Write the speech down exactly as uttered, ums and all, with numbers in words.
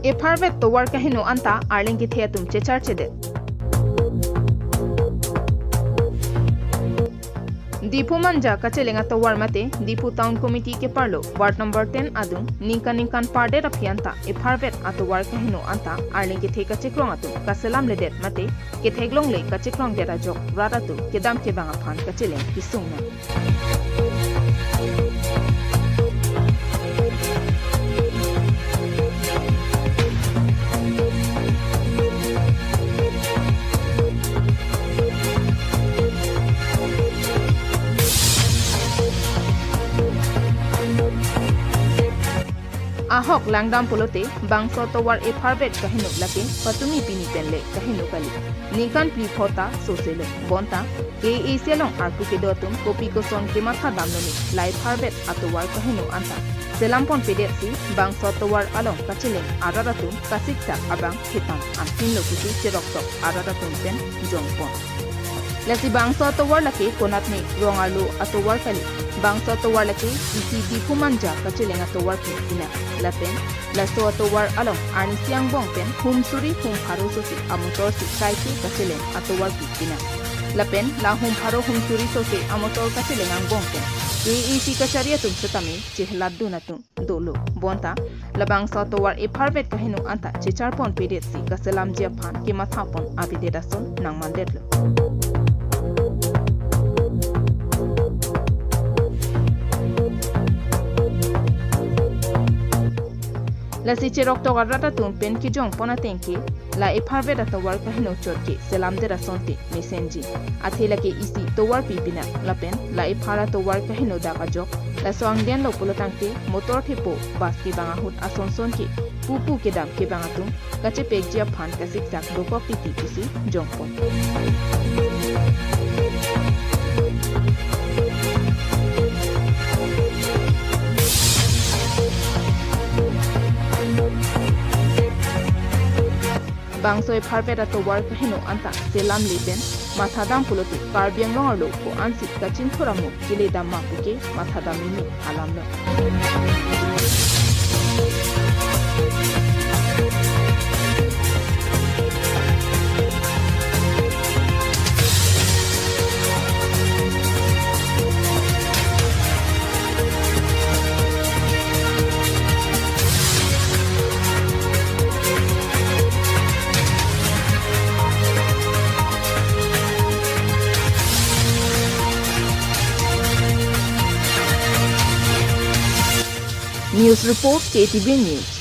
Epharvet tovar kaheno anta arleng kethe atum checharchedet. Diphu Manja kacheleng atovar mate Diphu Town Committee keparlo Ward number ten adung ningkan ningkan pardet aphi anta epharvet atovar kaheno anta arleng kethe kachekrong atum kaselamledet mate ketheklongle kachekrongdet ajok rat atum kedam kevang aphan kacheleng kesung nang. Ahok langdam pulote bangso tovar epharvet kaheno lake patumi pini penle kaheno kali. Ningkan phli pho ta soselo. Bonta K A A C along arpu kedo atum kopi koson kematha damlo ne la epharvet atovar kaheno anta selam ponpedetsi bangso tovar along kacheleng arat atum kasiksak abang thetan anpinlo pusi cheroktok arat atum pen jongpon. Lasi bangso atovar lake konatne rong arlo atovar kali. Bangso atovar lake isi Diphu Manja kacheleng atovar pi pina. Lapen laso atovar along arnisi angbong pen hum suri hum pharo sosi amotor si kaike kacheleng atovar pi pina. Lapen la hum pharo hum suri sosi amotor kacheleng angbong pen K A A C kachari atum setame chehelatdun atum dolo. Bonta labangso atovar epharvet kaheno anta chechar ponpedetsi kaselamji aphan kemathapon avedet ason nangmandetlo. Lasi cheroktok arat atum pen kejongpon ateng ke la epharvet atovar kaheno chot ke selamdet asonte mesenji. Athe lake isi tovar pi pina lapen la ephar atovar kaheno dak ajok laso angdeng lo pulotangte motor thepo bus kevang ahut asonson ke pupu kedam kevang atum kachepekji aphan kasiksak dokok titi pusi jongpon. Bangso epharvet atovar kaheno anta selamle pen mathadam pulote Karbi Anglong arlo ko-ansi kachingthur amo keledam ma puke mathadam meme alamlo. News report, K T V News.